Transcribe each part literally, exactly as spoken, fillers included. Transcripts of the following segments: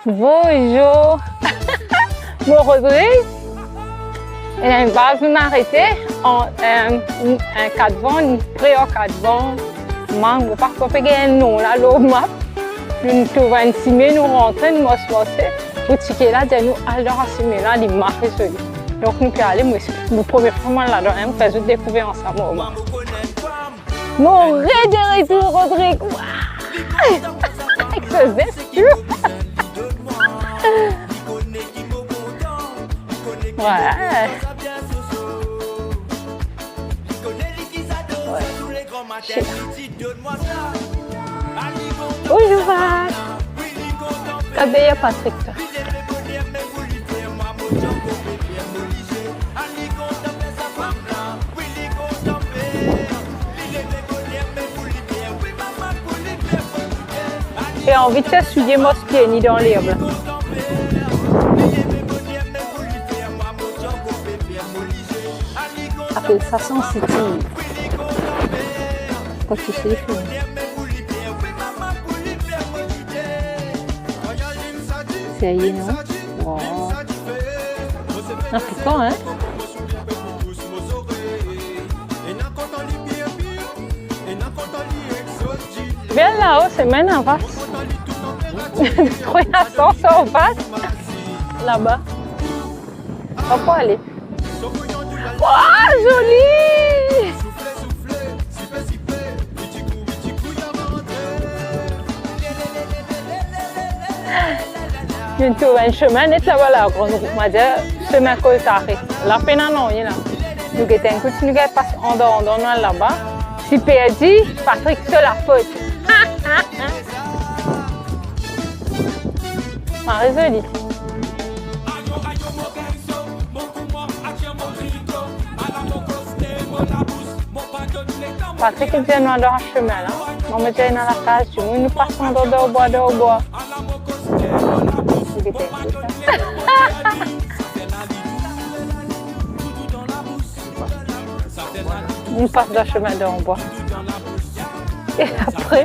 Bonzour. Mo Rodrig. Ena enn baz nou arete an, eh, enn Katvan, pre ar Katvan. Mang, mo pa konpran pe gagn nom la lor map. Nou trouv enn sime, nou rantre, nou mars, marse. Boutike la dir nou al dan sime la, li mari zoli. Donk nou pe ale, mo, mo premie fwa mo al ladan, mo fer zot dekouver ansam. Mo re de retour, Rodrig. Waw! Ek so zes tou. Waw. Waw. Shit. Bonzour, Pat. Kabe ya Patrick, twa. E anvi de swiye mo pie ni dan lerb la. Apel sa sansitiv. Kan ti swiv. Serye, non? Waw. Afrikan, hein? Vinn la, oh, semenn avans. Trouv lasanser, on pas laba. Pa pou ale. Waw, zoli! Nou trouv enn sime net laba la, gran, mo dir, sime Koltari. La pena nanye la. Nou gete enn kout, nou gagn pas andan, andan, nou al laba. Si perdi, Patrick, se lafot. Mari zoli. Patrick, li dir nou dan sime la. Mo, mo dir ena lakaz dimoun, nou pas andan, dan bwa, dan bwa. Nou pas dan sime dan bwa. E apre,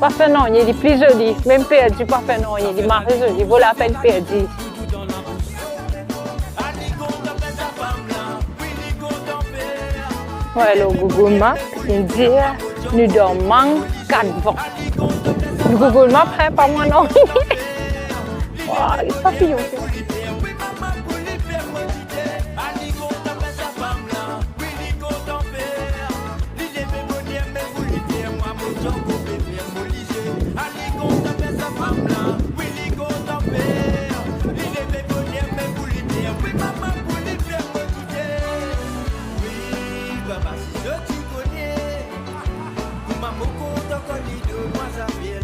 pa fer nanye, li pli zoli. Mem perdi, pa fer nanye, li mari zoli, vo lapenn perdi. Mo al lor Google Map, li dir nou dan Mang Katvan. Google Map, hein, pa mwa non. Waw, li papiyon.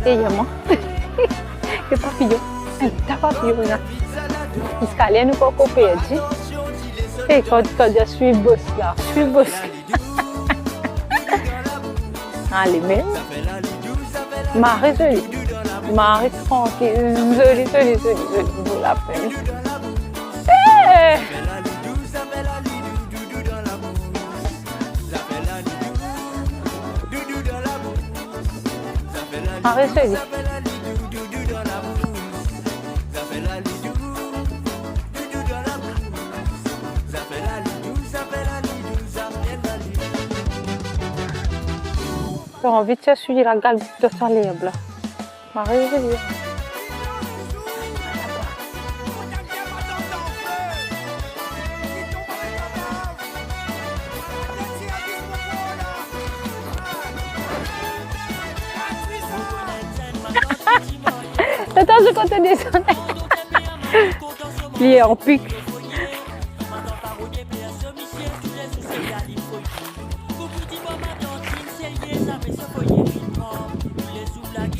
E ya mwa. E papiyon. Enn ta papiyon la. Ziska ler nou pa ankor perdi. E kan, kan dir swiv bos la, swiv bos la. Ale mem. Mari zoli. Mari trankil. Zoli, zoli, zoli, zoli. Vo lapenn. Eh! Mari zoli. To anvi tir swiy lagal dan sa lerb la. Mari zoli. Atann, zot kontan desann. Li anpik.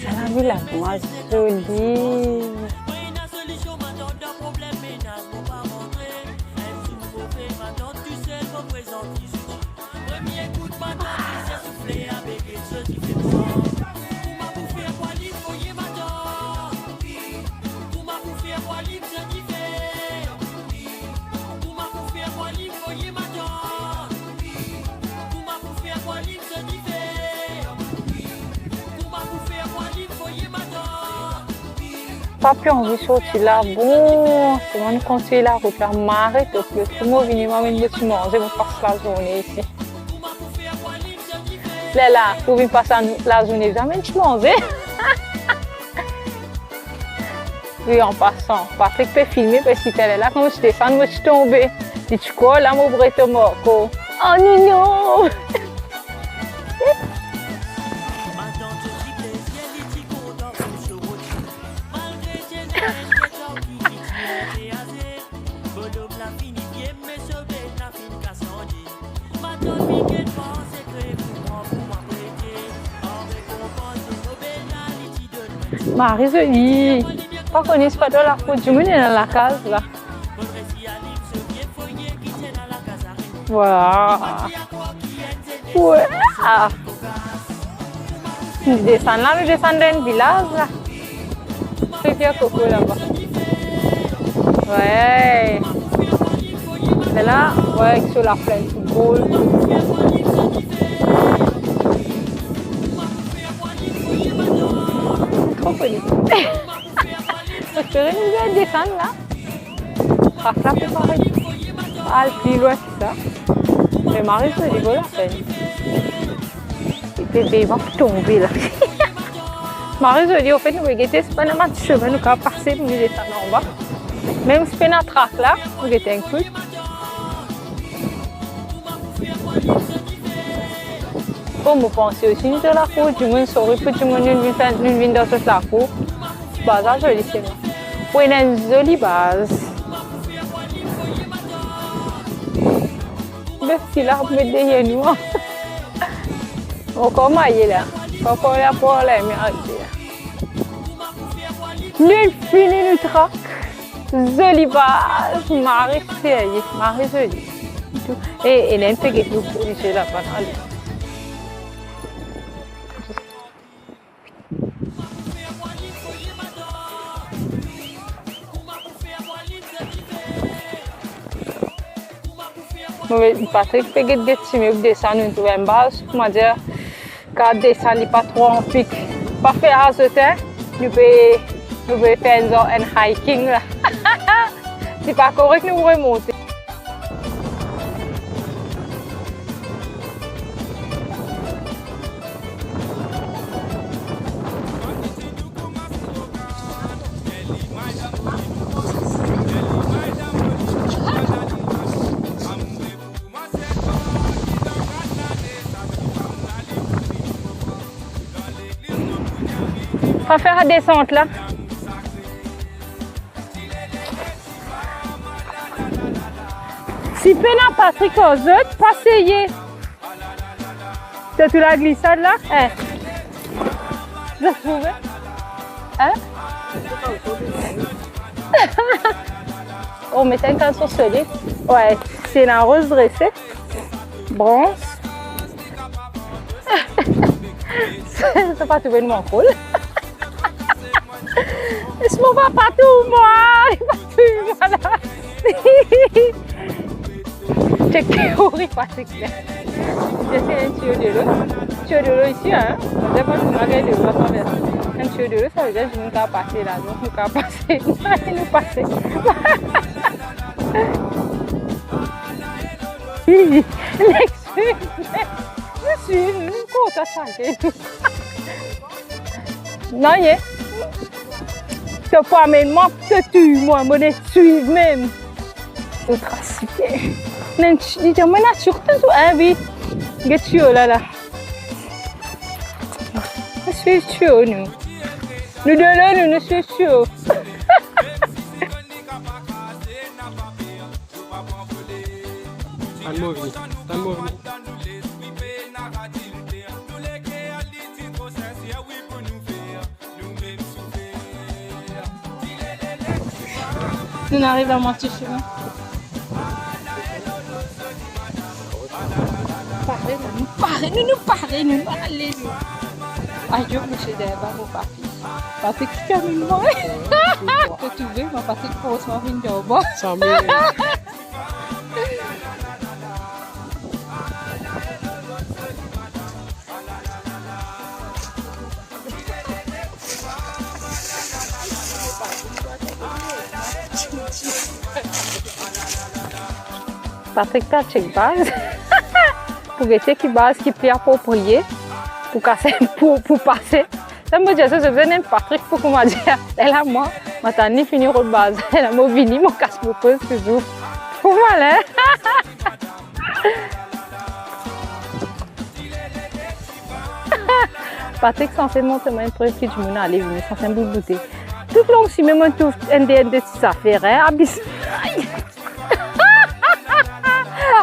Sa la, li la, mwa zoli. Pa pli anvi sorti la, bon, seki mo kontign larout la, mare top lot. Mo vini, mo amenn mo ti manze, mo pas lazourne isi. Lerla, pou vinn pas lazourne, amenn ti manze. Wi, an pasan, Patrick pe filme, parski lerla, kan mo ti desann, mo ti tonbe. Li ti krwar la mo breton Marco. Oh, non, non! Mari zoli. Pa kone si pa dan lakour dimoun ena lakaz la. Vwala. Vwala. Nou desann la, nou desann dan enn vilaz la. Rivier Coco laba. Wey. Lerla, wey, ek so laplenn foutbol. Tro koni. Mo espere nou gagn desann la. Trak la pe paret al pli lwin ki sa. Me mari zoli, vo lapenn. Li pe devan pou tonbe la. Mari zoli, anfet, nou pe gete si pa ena bann semin nou kapav pase pou nou desann anba. Mem si pena trak la, nou gete enn kout. Bon, mo panse osi nou dan lakour dimoun, sorry pou dimoun, nou vinn fer, nou vinn dan zot lakour. Baz la zoli selman. Pou ena enn zoli baz. Be, sila pou met deryer nou, an. Ankor maye la. Ankor la pou anler, me arete la. Nou fini nou trak. Zoli baz, mari serye, mari zoli. E, e ena enn pe get nou polisie laba, ale. Mo, Patrick pe get, get sime pou desann, nou trouv enn baz, koumadir, kapav desann, li pa tro anpik. Pa fer azot, en, nou pe, nou pe fer enn zar enn hiking la. Si pa korek, nou remonte. Pa fer desant la. Si pena Patrick ar zot, pa seye. Sirtou laglisad la, en. Zot trouve? En? Oh, met enn kalson solid. Wey, si ena roz drese. Brans. Sa pa trouve nou ankor. Laisse mon papa tout moi, il va tout moi là. Chek teori Patrick la. Li fer enn tiyo delo. Tiyo delo isi, en. Sa vedir pa nou gagn delo, pa traverse. Enn tiyo delo, sa vedir nou kapav pase la, donk nou kapav pase. Nou pase. Li, li swiv. Li swiv, nou kontan sa, ke nou. Non, ye. To pou amenn mwa, to touy mwa, mo nek swiv mem. Mo trase. Nek, li dir mwa natir touzour, en, wi. Get tiyo la, la. Nou swiv tiyo, nou. Nou delo, nou, nou swiv tiyo. Tann mo vini, tann mo vini. Nou'nn ariv lamwatie simin. Pare, nou, nou pare, nou, nou pare, nou, nou ale, nou. Ayo, misie derba, mo papi. Patrick ki amenn mwa. To trouve, mo Patrick fors mwa vinn derba. Sa mem. Patrick pe al chek baz pou gete ki baz ki pli aproprie pou kase, pou, pou pase. Sa mo dir, sa, zot bizin enn Patrick pou kouma dir, lerla mwa, mo tann li fini rod baz. Lerla mo vini, mo kas mo poz touzour. Pou malin. Patrick sanse montre mwa enn pre ki dimoun ale vini, sanse enn bout boute. Toutlong simin mo trouv enn de, enn de ti zafer, hein, abiz.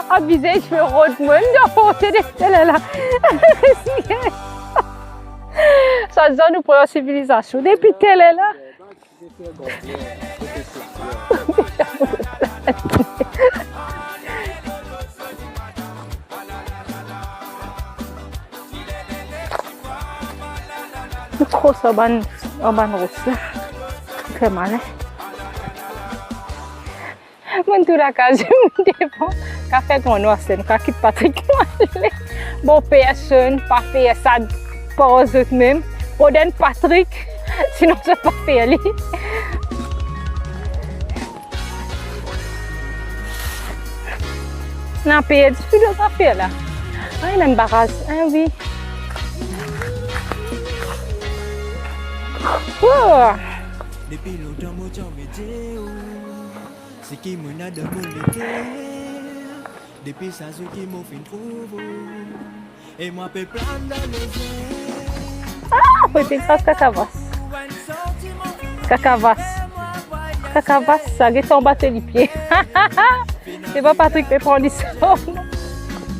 Abize, ti pe rod mwa, dan porte de tel la. Sa dir nou pran sivilizasion depi tel la. Nou kros ar bann, ar bann ros la. Fer mal, hein. Monn tou lakaz, monn devan. Ka fer gran nwaser, ka kit Patrick ale. Bon, personn pa fer sa par zot mem. Rod enn Patrick, sinon zot pa fer li. Ena perdi tou lot zafer la. Ah, ena enn baraz. Ah, wi. Oh! Depi lontan mo ti anvi dir ou, seki mo ena dan mo leker. Depi sa zour ki mo finn trouv ou, e mwa pe plann dan lezer. Ah, fode pas kakavas. Kakavas. Kakavas, sa get anba to lipie. Se pa Patrick pe pran li sa.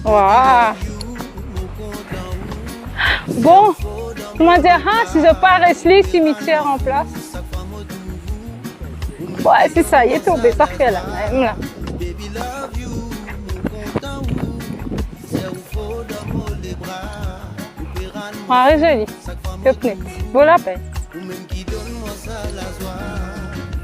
Wa. Bon, kouma dir, ah, si zot pa res li, simitier an plas. Wey, se sa, li tonbe, sa fer la, mem la. Mari zoli, top net. Vo lapenn.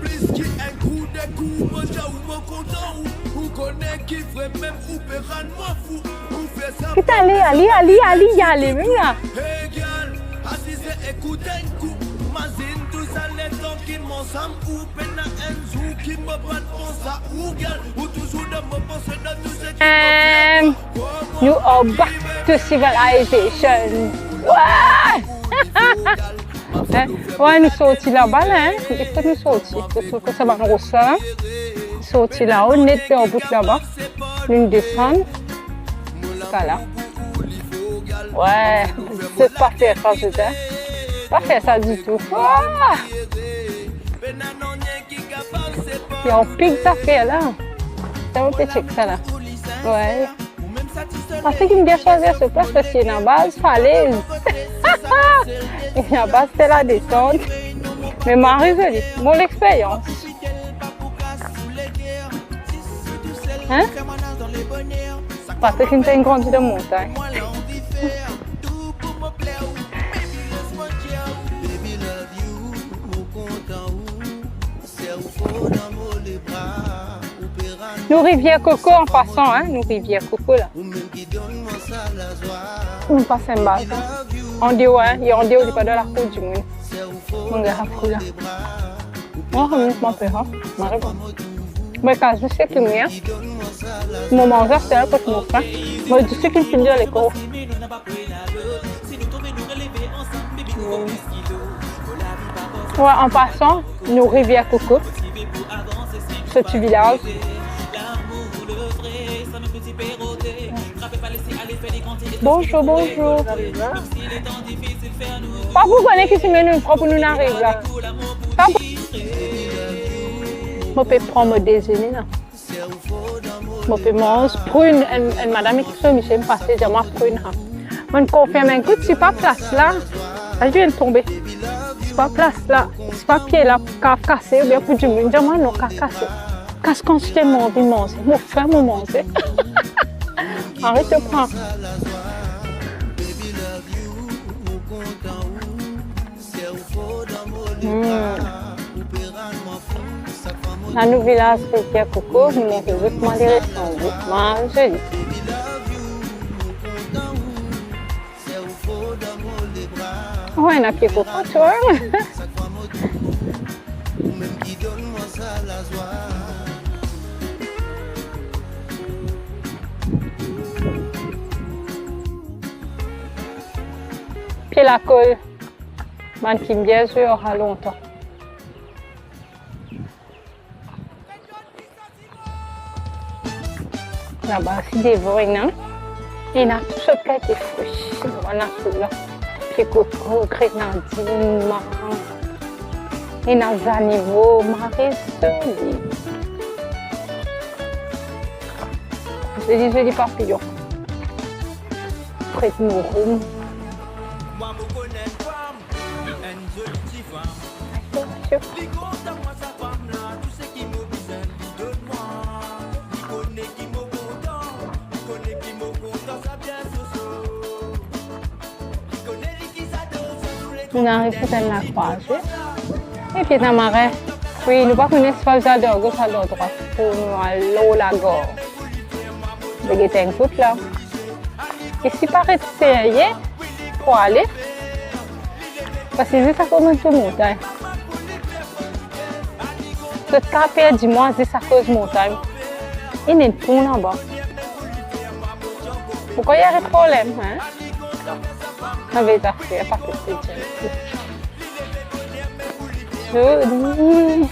Plis ki enn kou, de kou, mo dir ou mo kontan ou. Ou kone ki vre mem, ou pe rann mwa fou. Ou fer sa. Ki ale, ale, ale, ale, ale, mem la. Hey, gyal, asize, ekout enn kou. Mazinn tou sa letan ki mo ansam ou. Pena enn zour ki mo pa pans a ou, gyal. Ou touzour dan mo panse, dan tou seki mo fer. And you are back to civilization. Wey! Hein? Wey, nou sorti laba la, hein? Kot nou sorti? Kot, kot sa bann ros la, la. Sorti lao, net dan bout laba. Nou desann. Ziska la. Wey, zot pa fer sa, zot, hein? Pa fer sa ditou. Wa! Li anpil zafer la. Sa, mo pe chek sa la. Wey. Patrick inn bien swazir so plas, paski ena baz falez. Ena baz fer ladesant. Me mari zoli, mo lexperyans. Hein? Patrick inn pe grandi dan montagn. Nou Rivière Coco an pasan, hein, nou Rivière Coco la. Nou pas enn baz, hein. Andeor, hein, li andeor, li pa dan lakour dimoun. Mo gagn lakour la. Mwa, mo pe, hein, mo ariv. Mo kaz zis ki mwa, hein. Mo manze aster kot mo fin. Mo zis ki fini lekol. Wey, an pasan, nou Rivière Coco, so ti vilaz. Bonzour, bonzour. Pa pou kone ki simin nou pran pou nou ariv la. Pa pou... Mo pe pran mo dezene la. Mo pe manz prin, enn, enn madam ki so misie pase, dir mwa prin, ha. Mo'nn konfirm enn kou, si pa plas la, ayo, tonbe. Si pa plas la, si pa pie la, kav kase, oubien pou dimoun, dir mwa non, kav kase. Kas kantite mo anvi manze, mo fin mo manze. Aret to pran. Hmm. La nou vilaz Rivière Coco, nou montre zot kouma li resanble. Mari zoli. Wey, ena pie koko, twa. Ou mem ki donn mwa sa lazwa. Lakol, bann ki bien zwe, aura lontan. Laba osi devan ena, ena tou sort kalite fri, bann la kouleur, pie koko, grenadinn, manz, ena zanimo, mari zoli. Zoli, zoli papiyon. Pret mouroum. Atansion. Nou ariv pou tann lakrwaze. Epi ena marin. Wi, nou pa kone si fal sa dan gos, sa dan drwat pou nou al lor lagar. Be get enn kout la. E si paret serye pou ale, parski zis akoz nou sou montagn. Zot kapav perdi mwa zis akoz montagn. Ena enn pon laba. Ou krwar ena problem, hein? Avek zafer, pa posib. Zoli.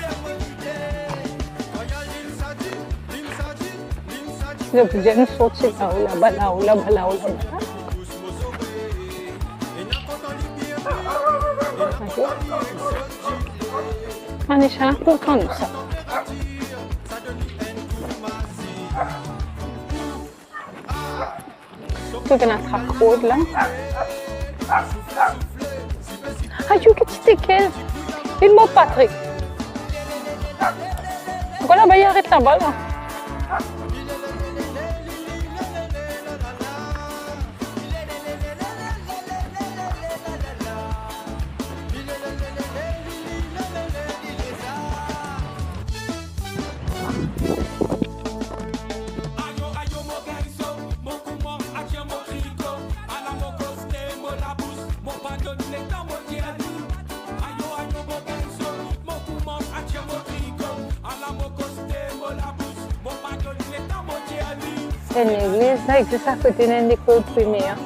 Zot pou dir nou sorti lao, laba, lao, laba, lao, laba. Ok. Anisha, pou kan nou sa? Tou ena trap rod la. Ayo, ki ti tekel. Li mor, Patrick. Pourkwa laba, li aret laba la? Enn legliz la, ek zis akote ena enn lekol primer.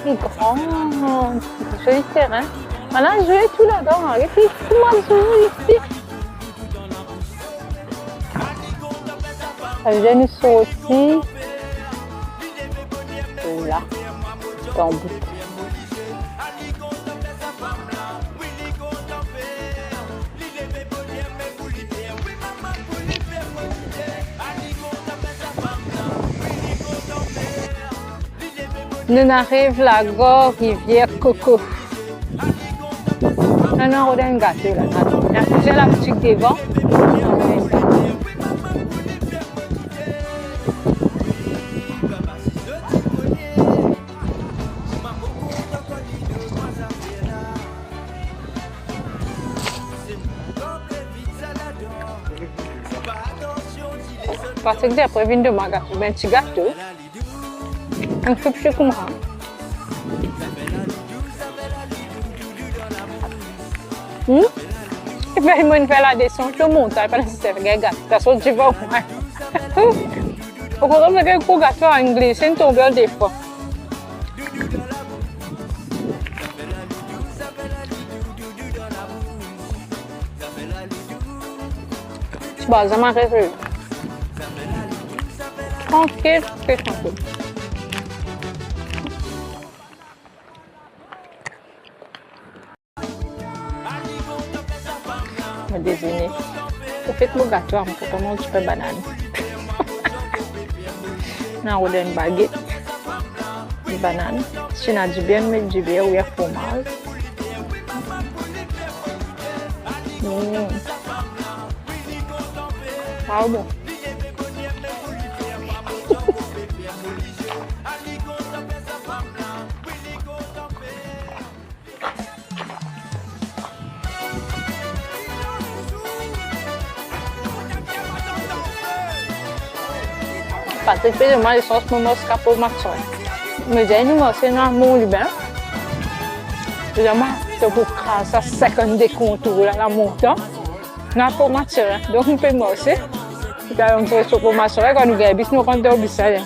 Li gran, zoli terin. Ala zwe tou ladan, epi kouma zwe isi. Savedir nou sorti la, dan bout. Nou'nn ariv lagar Rivier Coco. Nou, nou rod enn gato la. Ena plizier laboutik devan. Patrick, apre vinn demann gato, be enn ti gato. Enn tou pti koumsa. Hmm? Epi mo'nn fer ladesant lor montagn, pa neseser fer gato, ta sort divan. Okontrè, mo gagn gro gato, inn glise, inn tonbe an de fwa. Ti bazar mari zoli. Trankil, trankil, trankil. Mo dezene. Anfet, mo gato a, mo kontan manz dipin banann. Ena rod enn baget, enn banann. Si ena diber, met diber oubien fromaz. Mm. Waw, bon. Patrick pe donn mwa lesans pou mars kapo matirin. Me dir nou marse, nou al Mont Lubin. Bizin mwa, to pou kraz sa sinkant-de kontour la, lamontan. Nou al Port Mathurin. Donk nou pe marse. Pou al antre so Port Mathurin, kan nou gagn bis, nou rant dan bis la.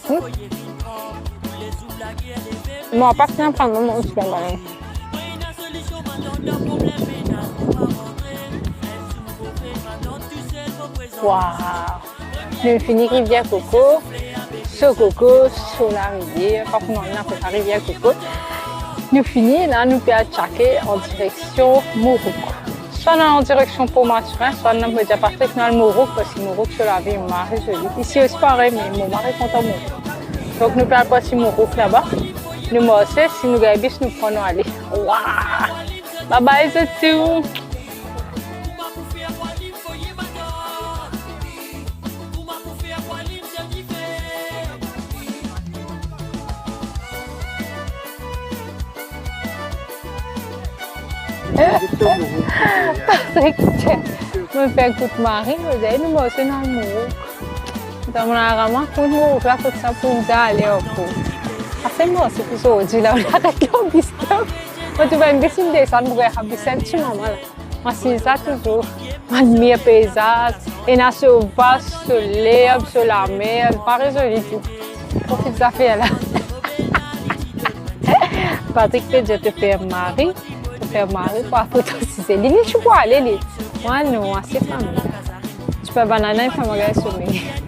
Hmm. Mo pa finn pran mo, mo ti pran mo. Waw! Nou fini Rivière Coco, so Coco, so larivier, pa pou nou apel sa Rivière Coco. Nou fini la, nou pe al tchake an direksion Mourouk. Swa nou al an direksion Port Mathurin, swa nou, mo dir Patrick, nou al Mourouk, parski Mourouk so lavil mari zoli. Isi osi parey, me mo mari kontan Mourouk. Donk nou pe al parti Mourouk laba. Nou marse, si nou gagn bis, nou pran, nou ale. Waw! Bye bye zot tou! Patrick, mo fer kout mari, mo dir nou marse nou al Mourouk. Dan mo laraman, kouma Mourouk la, kot sa pou nou ale ankor. Ase marse pou zordi la, nou aret lor bis la. Mo trouv enn bis inn desann, mo gagn bis, enn ti mama la. Mo asiz la touzour, mo admir peyzaz, ena so vas, so lerb, so lamer, parey zoli tou. Profit zafer la. Patrick pe dir to fer mari, to fer mari pou al fotosize. Li, li ti pou ale, li. Mwa non, ase fami. Ti pe banana, li fer mwa gagn somey.